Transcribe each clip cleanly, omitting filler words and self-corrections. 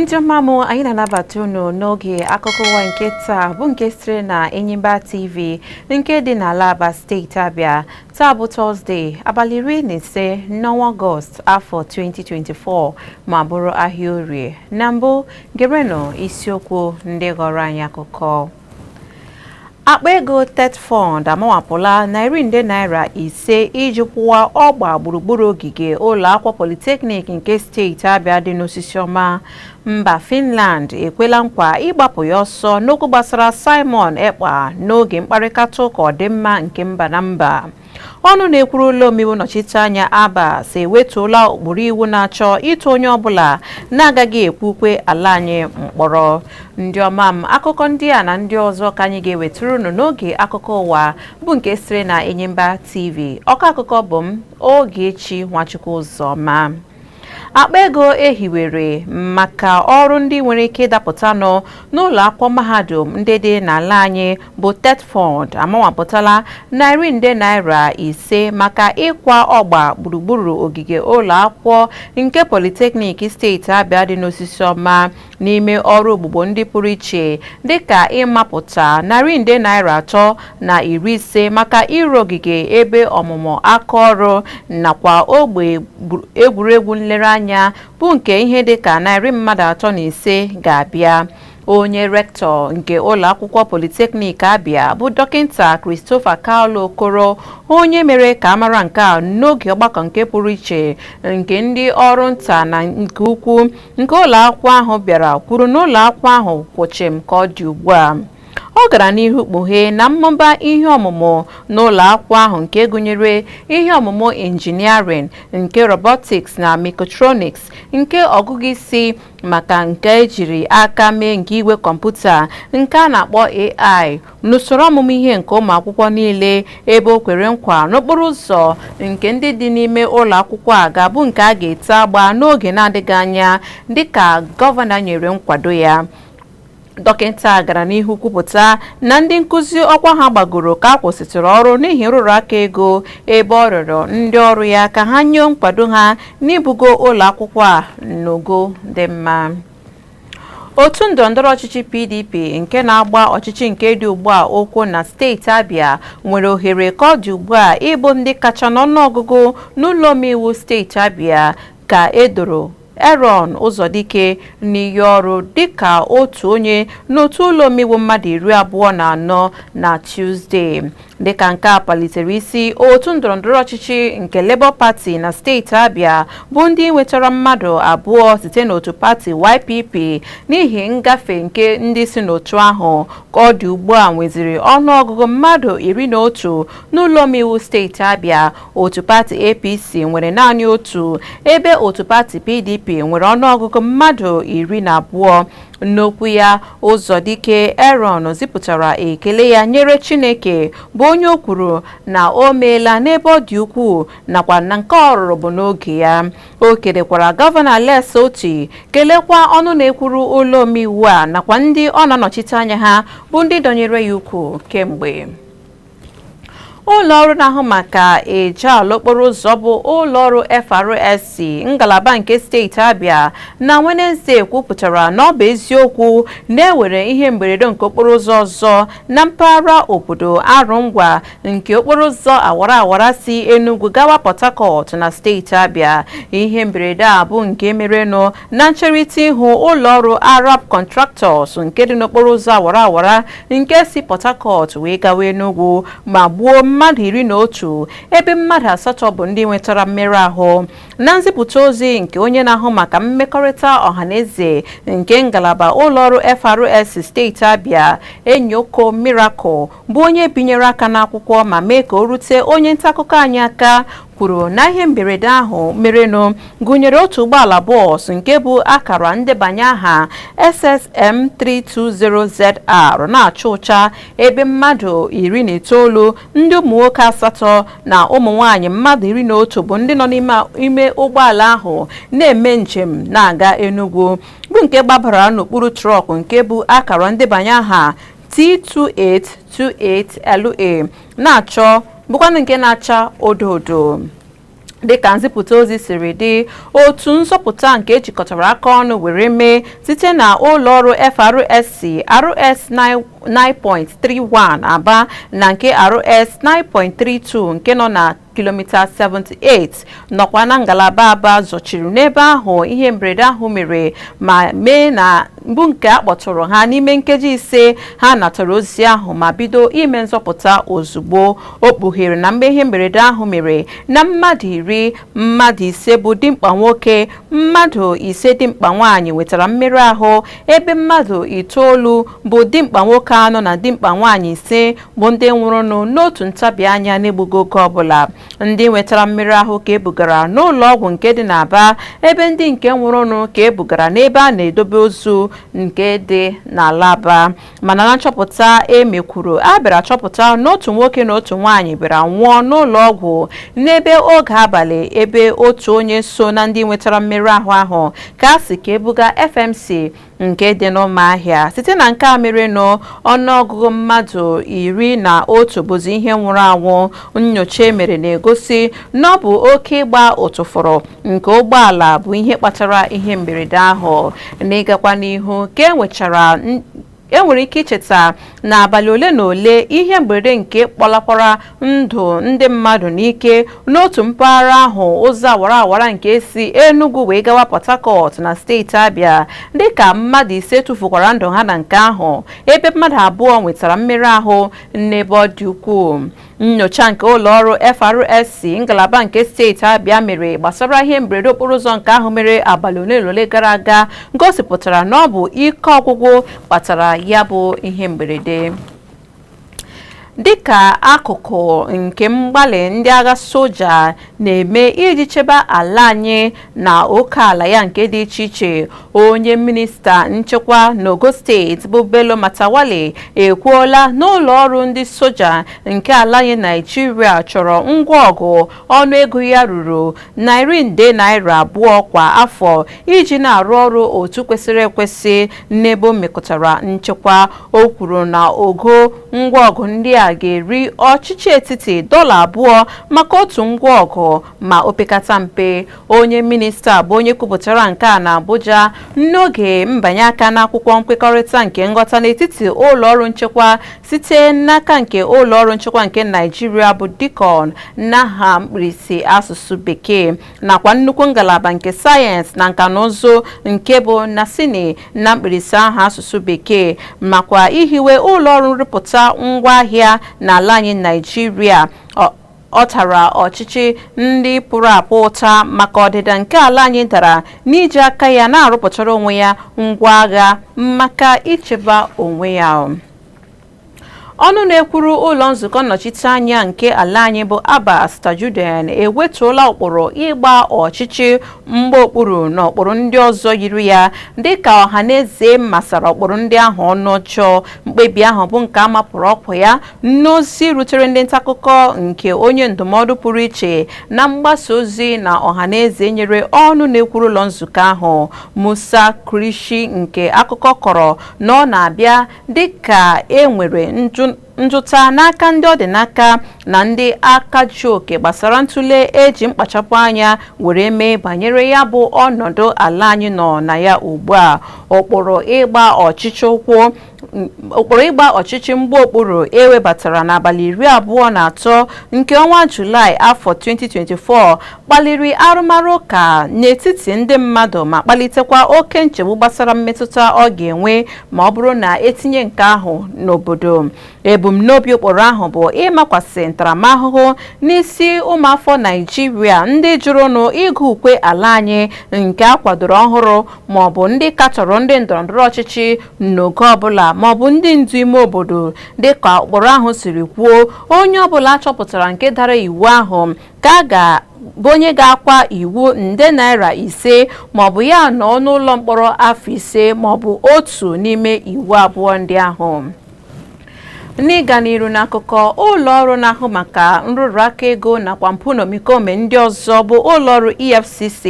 Ndị ọma mụ, anyị na-anabata unu n'oge akụkọ ụwa nke taa, bụ nke sitere na Enyimba TV nke dị n'ala Aba, steeti Abịa. Taa bụ Tọzdee, abalị 15 n'ọnwa Ọgọst, afọ 2024, ma bụrụ ahịa Orie. Na mbụ, gerenụ isiokwu ndị ghọrọ anyị akụkọ. Akpa ego TETFund amawapụla narị nde naira 5 iji kwụwa ọgba gburugburu ogige ụlọ akwụkwọ Polytechnic nke steeti Abịa dị n'Osisiọma. Mba Finland ekwela nkwa ịgbapụ ya ọsọ n'okwu gbasara Simon Ekpa n'oge mkparịta ụka ọdịmma nke mba na mba. Ọnụ na-ekwuru ụlọ omeiwu nnọchite anya Abbas ewetuola ụkpụrụ iwu na-achọ ịtụ onye ọbụla na-agaghị ekwukwe ala anyị mkpọrọ. Ndị ọma m, akụkọ ndị a na ndị ọzọ ka anyị ga-ewetara unu n'oge akụkọ ụwa, bụ nke sitere na Enyimba TV. Ọkọ akụkọ bụ m, Ogechi Nwachukwu Ụzọma. Akpa ego ehiwere maka ọrụ ndị nwere ike ịdapụtanụ n'ụlọ akwụkwọ mahadum ndị dị n'ala anyị bụ TETFund amawapụtala narị nde naira 5 maka ịkwa ọgba gburugburu ogige ụlọ akwụkwọ nke Polytechnic steeti Abịa dị n'Osisiọma, n'ime ọrụ ogbugbo ndị pụrụ iche, dịka ịmapụta narị nde naira 350 maka ịrụ ogige ebe ọmụmụ aka ọrụ nakwa ogbe egwuregwu nlereanya, bụ nke ihe dịka narị mmadụ 35 ga-abịa. Onye rektọ nke ụlọ akwụkwọ Polytechnic Abịa bụ Dọkịta Christopher Kalu Okoro, onye mere ka amara nke a n'oge ọgbakọ nke pụrụ iche nke ndị ọrụ nta na nke ukwu nke ụlọ akwụkwọ ahụ bịara, kwuru na ụlọ akwụkwọ ahụ kwụchim ka ọ dị ugbu a. Ọ gara n'ihu kpughee na mmụba ihe ọmụmụ n'ụlọ akwụkwọ ahụ, nke gụnyere ihe ọmụmụ injiniarịn, nke robotics na mechatronics, nke ọgụgụ isi maka nke ejiri aka mee, nke igwe kọmputa nke a na-akpọ AI, n'usoro ọmụmụ ihe nke ụmụ akwụkwọ niile, ebe o kwere nkwa n'okporo ụzọ nke ndị dị n'ime ụlọ akwụkwọ a ga-abụ nke a ga-ete agba n'oge na-adịghị anya, dịka gọvanọ nyere nkwado ya. Dọkịta gara n'ihu kwupụta na ndị nkụzi ọkwa ha gbagoro ka a kwụsịtụrụ ọrụ n'ihi nrụrụ aka ego, ebe ọ rịọrọ ndị ọrụ ya ka ha nye nkwado ha n'ibugo ụlọ akwụkwọ a n'ogo dị mma. Otu ndọrọndọrọ ọchịchị PDP nke na-agba ọchịchị nke dị ugbu a ụkwụ na steeti Abịa nwere ohere ka ọ dị ugbu a ịbụ ndị kacha n'ọnụọgụgụ n'ụlọ omeiwu steeti Abịa, ka edoro Aaron Ụzọdike n'iyi ọrụ dịka otu onye n'otu ụlọ omeiwu mmadụ 24 na Tuzdee. Dịka nke a palitere isi, otu ndọrọndọrọ ọchịchị nke Labour Party na steeti Abịa, bụ ndị nwetara mmadụ abụọ site n'otu pati YPP n'ihi ngafe nke ndị si n'otu ahụ, ka ọ dị ugbu a nweziri ọnụọgụgụ mmadụ 11 n'ụlọ omeiwu steeti Abịa. Otu pati APC nwere naanị otu, ebe otu pati PDP nwere ọnụọgụgụ mmadụ 12. N'okwu ya, Ụzọdike Aaron zipụtara ekele ya nyere Chineke, bụ onye o kwuru na o meela n'ebe ọ dị ukwuu nakwa na nke ọ rụrụ bụ n'oge ya. O kelekwara Gọvanọ Alex Otti, kelekwa ọnụ na-ekwuru ụlọ omeiwu a nakwa ndị ọ na-anọchite anya ha, bụ ndị dọnyere ya ukwu kemgbe. Ụlọ ọrụ na-ahụ maka eje ala okporo ụzọ, bụ ụlọ ọrụ FRSC ngalaba nke steeti Abịa, na Wenezdee kwupụtara na ọ bụ eziokwu na-ewere ihe mberede nke okporo ụzọ ọzọ na mpaghara obodo Arụngwa nke okporo ụzọ awara awara si Enugu gawa Port Harcourt na steeti Abịa. Ihe mberede a bụ nke merenụ na ncherịta ihu ụlọ ọrụ Arab Contractors nke dị n'okporo ụzọ awara awara nke si Port Harcourt wee gawa Enugu, ma gbuo mmadụ 11, ebe mmadụ asatọ bụ ndị nwetara mmerụ ahụ. Na nzipụta ozi nke onye na-ahụ maka mmekọrịta ọhaneze nke ngalaba ụlọọrụ FRS steeti Abịa, Enyoko Miracle, bụ onye binyere aka n'akwụkwọ ma mee ka o rute onye nta akụkọ anyị aka, kwuru na ihe mberede ahụ merenụ gụnyere otu ụgbọala bọọsụ nke bụ akara ndebanye aha SSM 320ZR na-acha ụcha, ebe mmadụ 19, ndị ụmụ nwoke asatọ na ụmụ nwanyị mmadụ 11, bụ ndị nọ n'ime ime ụgbọala ahụ na-eme njem na-aga Enugu, bụ nke gbabara n'okpuru trọk nke bụ akara ndebanye aha T2828LA na-achọ, bụkwanụ nke na-acha odo odo. Dịka nzipụta ozi siri dị, otu nzọpụta nke ejikọtara aka ọnụ were mee site na ụlọọrụ FRSC RS 9.31 Aba na nke RS 9.32 nke nọ na kilomita 78 nọkwa na ngalaba Aba zọchiri n'ebe ahụ ihe mberede ahụ mere ma mee na mbụ nke a kpọtụrụ ha n'ime nkeji 5 ha natara ozi ahụ ma bido ime nzọpụta ozugbo. O kpughere na mgbe ihe mberede ahụ mere na mmadụ 10, mmadụ 5 bụ dimkpa nwoke, mmadụ 5 dimkpa nwaanyị nwetara mmerụ ahụ, ebe mmadụ 9 bụ dimkpa nwoke 4 na dimkpa nwaanyị 5 bụ ndị nwụrụnụ n'otu ntabi anya n'egbughị oge ọbụla. Ndị nwetara mmerụ ahụ ka ebugara n'ụlọ ọgwụ nke dị n'Aba, ebe ndị nke nwụrụnụ ka ebugara n'ebe a na-edobe ozu nke dị n'Alaba. Mana na nchọpụta emekwuru, a bịara chọpụta n'otu nwoke na otu nwaanyị bịara nwụọ n'ụlọ ọgwụ n'ebe oge abalị, ebe otu onye so na ndị nwetara mmerụ ahụ ka a sị ka ebuga FMC nke dị n'Ụmụahịa. Site na nke a merenụ, ọnụọgụgụ mmadụ 11 bụzi ihe nwụrụ anwụ. Nnyocha emere na-egosi na ọ bụ oke ịgba ụtụfụrụ nke ụgbọala bụ ihe kpatara ihe mberede ahụ. N'ịgakwa n'ihu, ka enwechara enwere ike icheta n'abalị ole na ole ihe mberede nke kpọlakwara ndụ ndị mmadụ n'ike n'otu mpaghara ahụ ụzọ awara awara nke si Enugu wee gawa Port Harcourt na steeti Abia, dịka mmadụ 5 tụfukwara ndụ ha na nke ahụ, ebe mmadụ 2 nwetara mmerụ ahụ n'ebe ọ dị ukwuu. Nnyocha nke ụlọọrụ FRSC ngalaba nke steeti Abia mere gbasara ihe mberede okporo ụzọ nke ahụ mere abalị ole na ole gara aga gosipụtara na ọ bụ ike ọgwụgwụ kpatara ya bụ ihe mberede. Dịka akụkụ nke mgbalị ndị agha soja na-eme iji chebe ala anyị na oke ala ya nke dị iche iche, onye minista nchekwa n'Ogo steeti bụ Bello Matawalle ekwuola n'ụlọ ọrụ ndị soja nke ala anyị Naịjirịa chọrọ ngwa ọgụ ọnụego ya ruru narị nde naira 2 kwa afọ iji na-arụ ọrụ otu kwesịrị ekwesị n'ebe o mekọtara nchekwa. O kwuru na ogo ngwa ọgụ ndị a ga-eri ọchịchị etiti $2 maka otu ngwa ọgụ ma opekata mpe. Onye minista bụ onye kwupụtara nke a na Abuja n'oge mbanye aka n'akwụkwọ nkwekọrịta nke nghọta n'etiti ụlọ ọrụ nchekwa site n'aka nke ụlọ ọrụ nchekwa nke Naịjirịa bụ DICON n'aha mkpirisi asụsụ bekee nakwa nnukwu ngalaba nke sayensị na nka na ụzụ nke bụ NASINI na mkpirisi aha asụsụ bekee, makwa ihiwe ụlọ ọrụ nrụpụta ngwaahịa n'ala anyị Naịjirịa. Ọ tara ọchịchị ndị pụrụ apụ ụta maka ọdịda nke ala anyị dara n'iji aka ya na-arụpụtara onwe ya ngwa agha maka ichebe onwe ya. Ọnụ na-ekwuru ụlọ nzukọ nnọchiteanya nke ala anyị bụ Abbas Tajudeen ewetuola ụkpụrụ ịgba ọchịchị mgba okpuru na ụkpụrụ ndị ọzọ yiri ya dịka ọhaneze masara ụkpụrụ ndị ahụ ọnụ ọjọọ. Mkpebi ahụ bụ nke a mapụrụ ọkwa ya n'ozi rutere ndị ntaakụkọ nke onye ndụmọdụ pụrụ iche na mgbasa ozi na ọhaneze nyere ọnụ na-ekwuru ụlọ nzukọ ahụ Musa Kurishi, nke akụkọ kọrọ na ọ na-abịa dịka e nwere njụta n'aka ndị ọ dị n'aka na ndị aka ji oke gbasara ntụle eji mkpachapụ anya were mee banyere ya bụ ọnọdụ ala anyị nọ na ya ugbu a. Ụkpụrụ ịgba ọchịchị ụkwụ ụkpụrụ ịgba ọchịchị mgba okpuru ewebatara n'abalị 23 nke ọnwa Julaị afọ 2024 kpaliri arụmarụ ụka n'etiti ndị mmadụ ma kpalitekwa oke nchegbu gbasara mmetụta ọ ga-enwe ma ọ bụrụ na etinye nke ahụ n'obodo. Ebumnobi ụkpụrụ ahụ bụ ịmakwasị ntaramahụhụ n'isi ụmụafọ Naịjirịa ndị jụrụnụ ịgụ ukwe ala anyị nke a kwadoro ọhụrụ maọbụ ndị katọrọ ndị ndọrọndọrọ ọchịchị n'oge ọbụla maọbụ ndị ndu ime obodo. Dịka ụkpụrụ ahụ siri kwuo, onye ọbụla chọpụtara nke dara iwu ahụ ka a ga bụ onye ga-akwa iwu nde naira 5 maọbụ ya nọ n'ụlọ mkpọrọ afọ 5 maọbụ otu n'ime iwu abụọ ndị ahụ. N'ịga n'iru n'akụkọ, ụlọọrụ na-ahụ maka nrụrụ aka ego nakwa mpụ na omikome ndị ọzọ bụ ụlọọrụ EFCC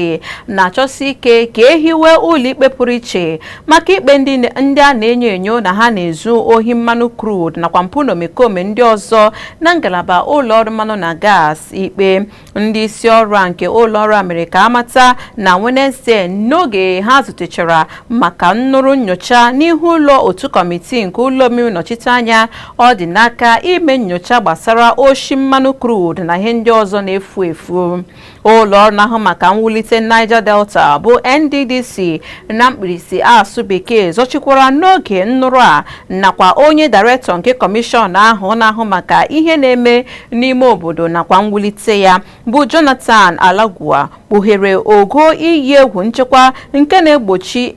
na-achọsi ike ka ehiwe ụlọikpe pụrụ iche maka ikpe ndị a na-enyo enyo na ha na-ezu ohi mmanụ crude nakwa mpụ na omikome ndị ọzọ na ngalaba ụlọọrụ mmanụ na gas ikpe. Ndị isi ọrụ a nke ụlọọrụ a mere ka amata na Wednesday n'oge ha zutechara maka nnụrụ nyocha n'ihu ụlọ otu kọmitii nke ụlọ omeiwu nnọchiteanya ọ dị n'aka ime nyocha gbasara oshi mmanụ crude na ihe ndị ọzọ na-efu efu. Ụlọ ọrụ na-ahụ maka mwulite Niger Delta bụ NDDC na mkpirisi asụ bekee zọchikwara n'oge nnụrụ a nakwa onye dairektọ nke kọmishọn ahụ na-ahụ maka ihe na-eme n'ime obodo nakwa mwulite ya bụ Jonathan Alagua kpughere ogo iyi egwu nchekwa nke na-egbochi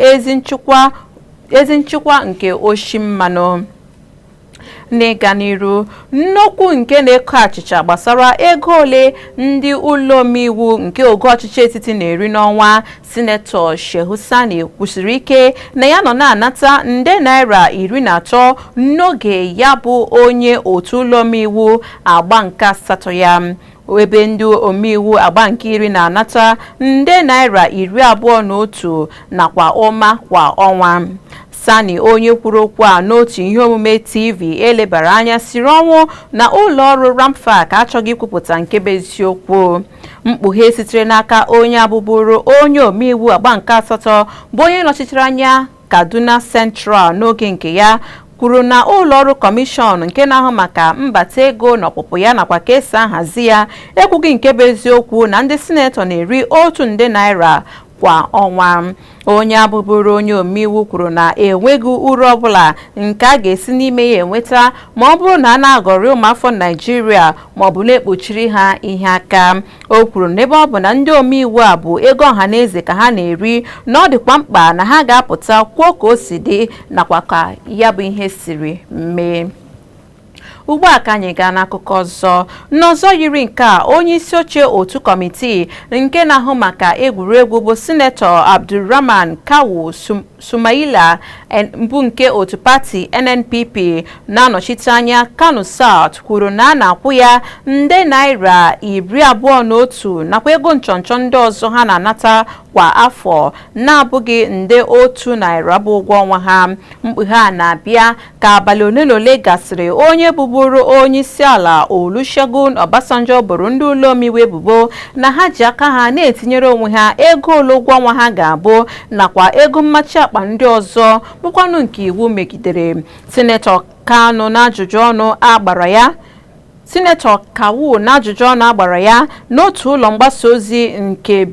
ezi nchịkwa nke oshi mmanụ. N'ịga n'iru nnukwu nke na-eko achịcha gbasara ego ole ndị ụlọ omeiwu nke ogo ọchịchị etiti na-eri n'ọnwa, Sinetọ Shehu Sani kwusiri ike na ya nọ na-anata nde naira 13 n'oge ya bụ onye otu ụlọ omeiwu agba nke asatọ ya, ebe ndị omeiwu agba nke 10 na-anata nde naira 21 nakwa ụma kwa ọnwa. Sani, onye kwuru okwu a n'otu ihe omume TV elebara anya, siri ọnwụ na ụlọọrụ Ramfac achọghị ikwupụta nke bụ eziokwu. Mkpughe sitere n'aka onye abụbụrụ onye omeiwu agba nke asatọ bụ onye nọchitere anya Kaduna Central n'oge nke ya kwuru na ụlọọrụ kọmishọn nke na-ahụ maka mbata ego na ọpụpụ ya nakwa ka esi ahazi ya ekwughị nke bụ eziokwu na ndị sinetọ na-eri 1 nde naira kwa ọnwa. Onye abụbụrụ onye omeiwu kwuru na enweghị uru ọbụla nke a ga-esi n'ime ya enweta ma ọ bụrụ na a na-agọrị ụmụafọ Naijiria ma ọ bụ na-ekpuchiri ha ihe aka. O kwuru na ebe ọ bụ na ndị omeiwu a bụ ego ọhaneze ka ha na-eri, na ọ dịkwa mkpa na ha ga-apụta kwuo ka o si dị nakwa ka ya bụ ihe siri mee. Ugbu a ka anyị gaa n'akụkọ ọzọ. N'ọzọ yiri nke a, onye isi oche otu kọmitii nke na-ahụ maka egwuregwu bụ Sinetọ Abdulrahman Kawu Sumaila bụ nke otu pati NNPP na-anọchite anya Kano South kwuru na a na-akwụ ya nde naira 21 nakwa ego nchọnchọ ndị ọzọ ha na-anata kwa afọ na-abụghị nde 1 naira bụ ụgwọ ọnwa ha. Mkpughe a na-abịa ka abalị ole na ole gasịrị onye bụbụrụ onye isi ala Olusegun Obasanjo boro ndị ụlọ omeiwu ebubo na ha ji aka ha na-etinyere onwe ha ego ole ụgwọ ọnwa ha ga-abụ nakwa ego mmachi akpa ndị ọzọ bụkwanụ nke iwu megidere. Sinetọ Kanu n'ajụjụ ọnụ agbara ya Sinetọ Kawu n'ajụjụ ọnụ agbara ya n'otu ụlọ mgbasa ozi nke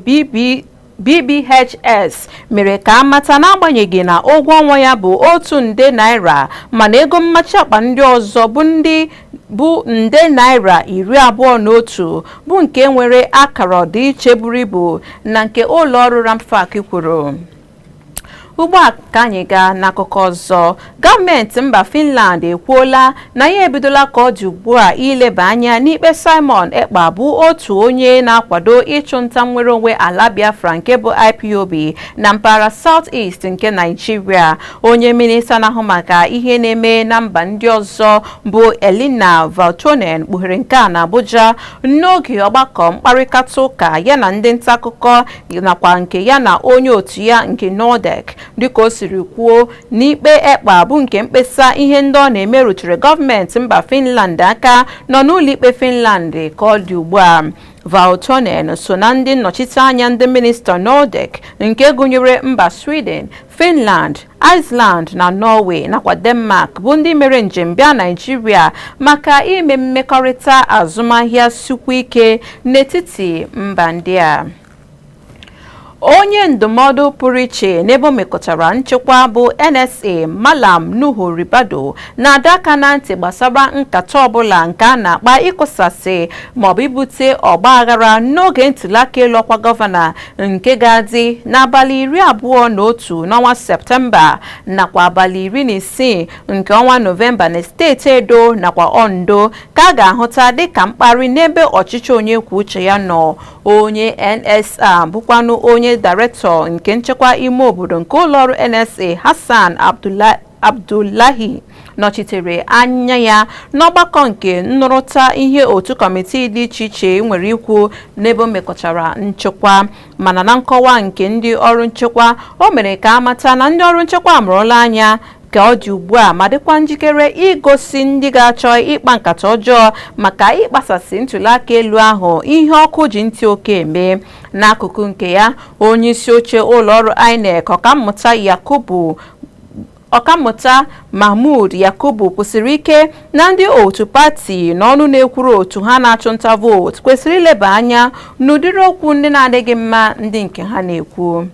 BBHS mere ka amata n'agbanyeghị na ụgwọ ọnwa ya bụ 1 nde naira, mana ego mmachi akpa ndị ọzọ bụ ndị bụ nde naira 21 bụ nke nwere akara ọdịiche buru ibu na nke ụlọọrụ Ramfac kwuru. Ugbu a ka anyị gaa n'akụkọ ọzọ. Gọọmenti mba Finland ekwuola na ya ebidola ka ọ dị ugbu a ileba anya n'ikpe Simon Ekpa bụ otu onye na-akwado ịchụnta nnwere onwe ala Biafra nke bụ IPOB na mpaghara South East nke Nigeria. Onye minista na-ahụ maka ihe na-eme na mba ndị ọzọ bụ Elina Valtonen kpughere nke a na Abuja n'oge ọgbakọ mkparịta ụka ya na ndị nta akụkọ nakwa nke ya na onye otu ya nke Nordic. Dịka o siri kwuo, n'ikpe Ekpa bụ nke mkpesa ihe ndị ọ na-eme rutere gọọmenti mba Finland aka nọ n'ụlọikpe Finland ka ọ dị ugbu a. Valtonen so na ndị nnọchiteanya ndị minista Nordic nke gụnyere mba Sweden, Finland, Iceland na Norway nakwa Denmark bụ ndị mere njem bịa Naịjirịa maka ime mmekọrịta azụmahịa sikwu ike n'etiti mba ndị a. Onye ndụmọdụ pụrụ iche n'ebe o mekọtara nchekwa bụ NSA Malam Nuhu Ribado na-adọ aka na ntị gbasara nkata ọbụla nke a na-akpa ịkụsasị maọbụ ibute ọgba aghara n'oge ntụliaka elu ọkwa gọvanọ nke ga-adị n'abalị 21 n'ọnwa Septemba nakwa abalị 16 nke ọnwa Nọvemba na steeti Edo nakwa Ondo ka a ga-ahụta dịka mkparị n'ebe ọchịchị onye kwuo uche ya nọ. Onye NSA bụkwanụ onye dairektọ nke nchekwa ime obodo nke ụlọọrụ NSA Hassan Abdullahi nọchitere anya ya n'ọgbakọ nke nnụrụta ihe otu kọmitii dị iche iche nwere ikwu n'ebe o mekọtara nchekwa. Mana na nkọwa nke ndị ọrụ nchekwa, o mere ka amata na ndị ọrụ nchekwa amụrụla anya ka ọ dị ugbu a ma dịkwa njikere igosi ndị ga-achọ ịkpa nkata ọjọọ maka ịkpasasị ntụliaka elu ahụ ihe ọkụ ji ntị oke eme. N'akụkụ nke ya, onye isi oche ụlọọrụ INEC, Ọkammụta Mahmood Yakubu, kwụsịrị ike na ndị otu pati na ọnụ na-ekwuru otu ha na-achụ nta vootu kwesịrị ileba anya n'ụdịrị okwu ndị na-adịghị mma ndị nke ha na-ekwu.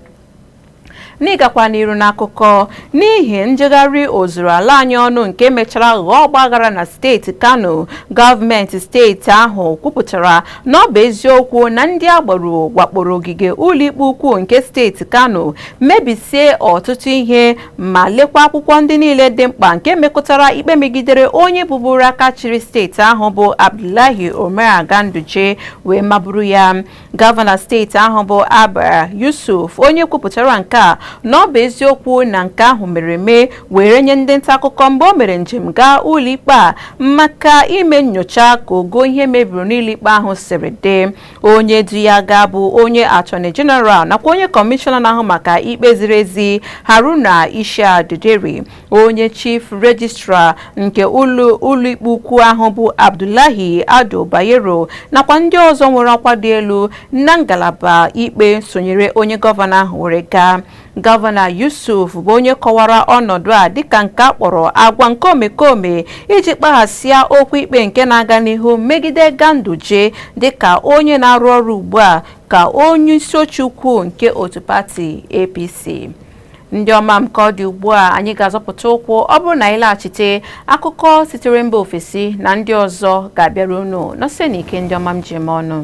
N'ịgakwa n'iru n'akụkọ, n'ihi njegharị ozuru ala anyị ọnụ nke mechara ghọọ ọgbaghara na steeti Kano, gọọmenti steeti ahụ kwupụtara na ọ bụ eziokwu na ndị agbero wakporo ogige ụlọikpe ukwu nke steeti Kano, mebisie ọtụtụ ihe ma lekwa akwụkwọ ndị niile dị mkpa nke mekọtara ikpe megidere onye bụburu aka chịrị steeti ahụ bụ Abdullahi Umar Ganduje wee maburu ya. Gọvanọ steeti ahụ bụ Abba Yusuf, onye kwupụtara nke a na ọ bụ eziokwu na nke ahụ mere eme, were nye ndị nta akụkọ mgbe o mere njem gaa ụlọikpe a maka ime nyocha ka ogo ihe mebiri n'ụlọikpe ahụ siri dị. Onye du ya gaa bụ onye Attorney General nakwa onye kọmishọna na-ahụ maka ikpe ziri ezi, Haruna Isha Dederi, onye Chief Registrar nke ụlọikpe ukwu ahụ bụ Abdullahi Ado Bayero, nakwa ndị ọzọ nwere ọkwa dị elu na ngalaba ikpe sonyere onye gọvanọ ahụ were gaa. Gọvanọ Yusuf bụ onye kọwara ọnọdụ a dịka nke a kpọrọ agwa nke omekome iji kpaghasịa okwu ikpe nke na-aga n'ihu megide Ganduje dịka onye na-arụ ọrụ ugbu a ka onye isi oche ukwu nke otu pati APC. Ndị ọma m, ka ọ dị ugbu a anyị ga-azọpụta ụkwụ. Ọ bụrụ na anyị laghachite, akụkọ sitere mba ofesi na ndị ọzọ ga-abịara unu nọsie n'ike. Ndị ọma m ji eme ọnụ.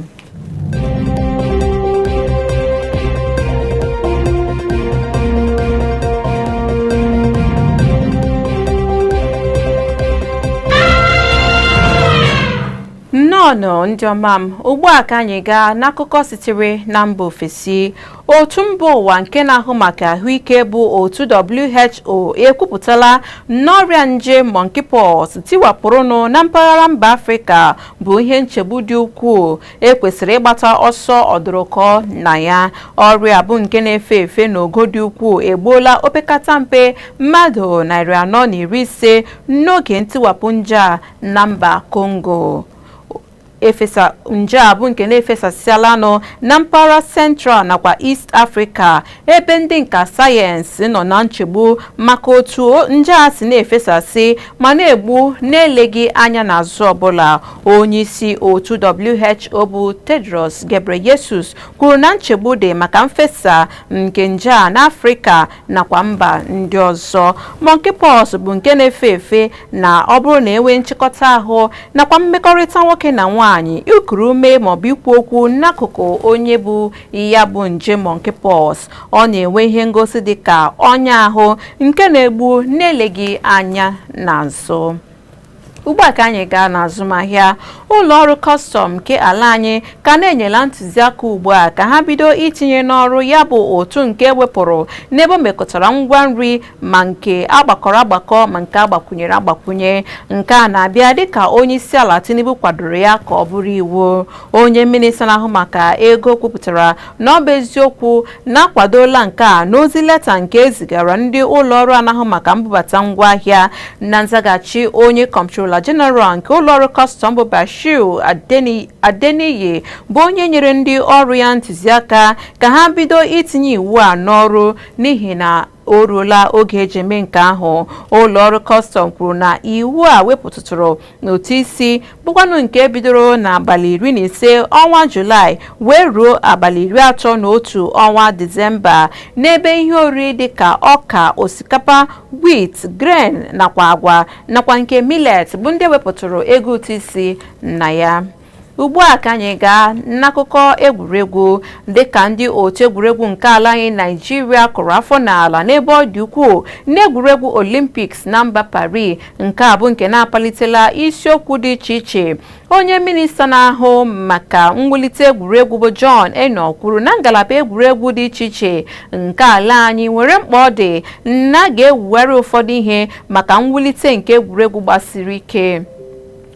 Nnọọ ndị ọma m. Ugbu a ka anyị gaa n'akụkọ sitere na mba ofesi. Otu mba ụwa nke na-ahụ maka ahụike bụ otu WHO ekwupụtala n'ọrịa nje monkeypox tiwapụrụnụ na mpaghara mba Afrịka bụ ihe nchegbu dị ukwuu ekwesịrị ịgbata ọsọ ọdụrụkọ na ya. Ọrịa bụ nke na-efe efe n'ogo dị ukwuu egbuola opekata mpe mmadụ 450 n'oge ntiwapụ nje a na mba Congo. Efesa nje a bụ nke na-efesasịalanụ na mpaghara Central nakwa East Africa, ebe ndị nka sayensị nọ na nchegbu maka otu nje a si na-efesasị ma na-egbu na-eleghị anya n'azụ ọbụla. Onyeisi otu WHO bụ Tedros Ghebreyesus kwuru na nchegbu dị maka mfesa nke nje a n'Afrịka nakwa mba ndị ọzọ. Monkeypox bụ nke na-efe efe na ọ bụrụ na enwee nchịkọta ahụ nakwa mmekọrịta nwoke na nwaanyị, ikuru ume maọbụ ikwu okwu n'akụkụ onye bụ ya bụ nje monkeypox. Ọ na-enwe ihe ngosi dịka ọnya ahụ nke na-egbu na-eleghị anya n'azụ. Ugbu a ka anyị gaa n'azụmahịa. Ụlọ ọrụ kọstọm nke ala anyị ka na-enyela ntụziaka ugbu a ka ha bido itinye n'ọrụ ya bụ otu nke wepụrụ n'ebe o mekọtara ngwa nri, ma nke agbakọrọ agbakọ ma nke agbakwunyere agbakwunye. Nke a na-abịa dịka onye isi ala Tinubu kwadoro ya ka ọ bụrụ iwu. Onye minista na-ahụ maka ego kwupụtara na ọ bụ eziokwu na-akwadola nke a n'ozi leta nke ezigara ndị ụlọ ọrụ anahụ maka mbubata ngwaahịa. Na nzaghachi, onye Comptroller General nke ụlọọrụ kọstọm bụ Bashir Adeniyi bụ onye nyere ndị ọrụ ya ntụziaka ka ha bido itinye iwu a n'ọrụ n'ihi na o ruola oge eji eme nke ahụ. Ụlọọrụ kọstọm kwuru na iwu a wepụtụtụrụ n'ụtụ isi bụkwanụ nke bidoro n'abalị 15 ọnwa Julaị wee ruo abalị 31 ọnwa Disemba n'ebe ihe oriri dịka ọka, osikapa, wheat grain nakwa agwa nakwa nke millet bụ ndị wepụtụrụ ego ụtụ isi na ya. Ugbu a ka anyị gaa n'akụkọ egwuregwu. Dịka ndị otu egwuregwu nke ala anyị Naijiria kụrụ afọ n'ala n'ebe ọ dị ukwuu n'egwuregwu Olympics na mba Paris, nke a bụ nke na-akpalitela isiokwu dị iche iche. Onye minista na-ahụ maka mwulite egwuregwu bụ John Eno kwuru na ngalaba egwuregwu dị iche iche nke ala anyị nwere mkpa ọ dị na ga-ewugharị ụfọdụ ihe maka mwulite nke egwuregwu gbasiri ike.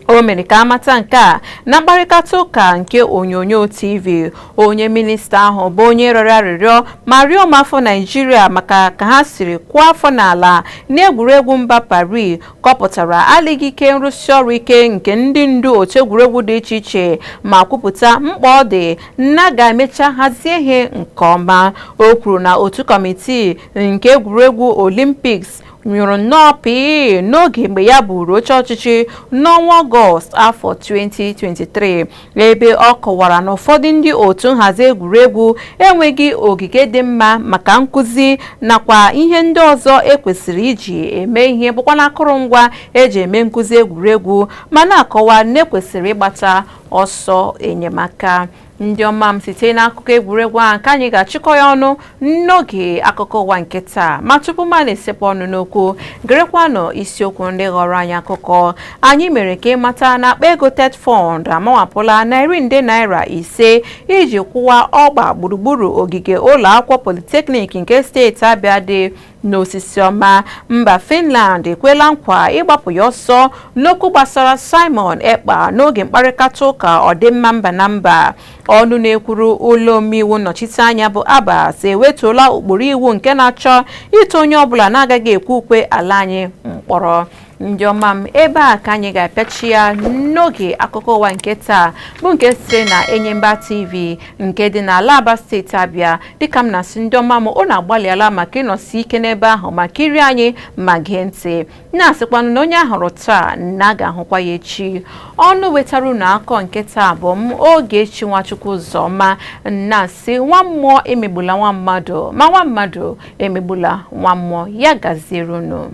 O mere ka amata nke a na mkparịta ụka nke onyonyo TV. Onye minista ahụ bụ onye rịọrọ arịrịọ ma rịọ ụmụafọ Naijiria maka ka ha siri kụọ afọ n'ala n'egwuregwu mba Paris, kọpụtara adịghị ike nrụsi ọrụ ike nke ndị ndu otu egwuregwu dị iche iche, ma kwupụta mkpa ọ dị na ga-emecha hazie ihe nke ọma. O kwuru na otu kọmitii nke egwuregwu Olympics nyụrụ nnọọ pịị n'oge mgbe ya buru oche ọchịchị n'ọnwa Ọgọst afọ 2023, ebe ọ kọwara na ụfọdụ ndị otu nhazi egwuregwu enweghị ogige dị mma maka nkụzi nakwa ihe ndị ọzọ ekwesịrị iji eme ihe, bụkwa na akụrụngwa eji eme nkụzi egwuregwu, ma na-akọwa na ekwesịrị ịgbata ọsọ enyemaka. Ndị ọma m, site n'akụkọ egwuregwu ahụ ka anyị ga-achịkọ ya ọnụ n'oge akụkọ ụwa nke taa. Ma tupu m na-esepụ ọnụ n'okwu, gerekwanụ isiokwu ndị ghọrọ anyị akụkọ. Anyị mere ka ịmata na akpa ego TETFund amawapụla narị nde naira 5 iji kwụwa ọgba gburugburu ogige ụlọ akwụkwọ Polytechnic nke steeti Abịa dị n'Osisiọma. Mba Finland ekwela nkwa ịgbapụ ya ọsọ n'okwu gbasara Simon Ekpa n'oge mkparịta ụka ọdịmma mba na mba. Ọnụ na-ekwuru ụlọ omeiwu nnọchiteanya bụ Abbas ewetuola ụkpụrụ iwu nke na-achọ ịtụ onye ọbụla na-agaghị ekwe ukwe ala anyị mkpọrọ. Ndị ọma m, ebe a ka anyị ga-apịachi ya n'oge akụkọ ụwa nke taa, bụ nke sitere na Enyimba TV nke dị n'ala Aba, steeti Abịa. Dịka m na-asị, ndị ọma m, unu agbalịala maka ịnọsi ike n'ebe ahụ ma kirie anyị ma gee ntị, na-asịkwanụ na onye ahụrụ taa na a ga-ahụkwa ya echi. Ọnụ wetara unu akọ nke taa bụ m, Ogechi Nwachukwu Ụzọma, na-asị nwa mmụọ emegbula nwa mmadụ, ma nwa mmadụ emegbula nwa mmụọ. Ya gaziere unu.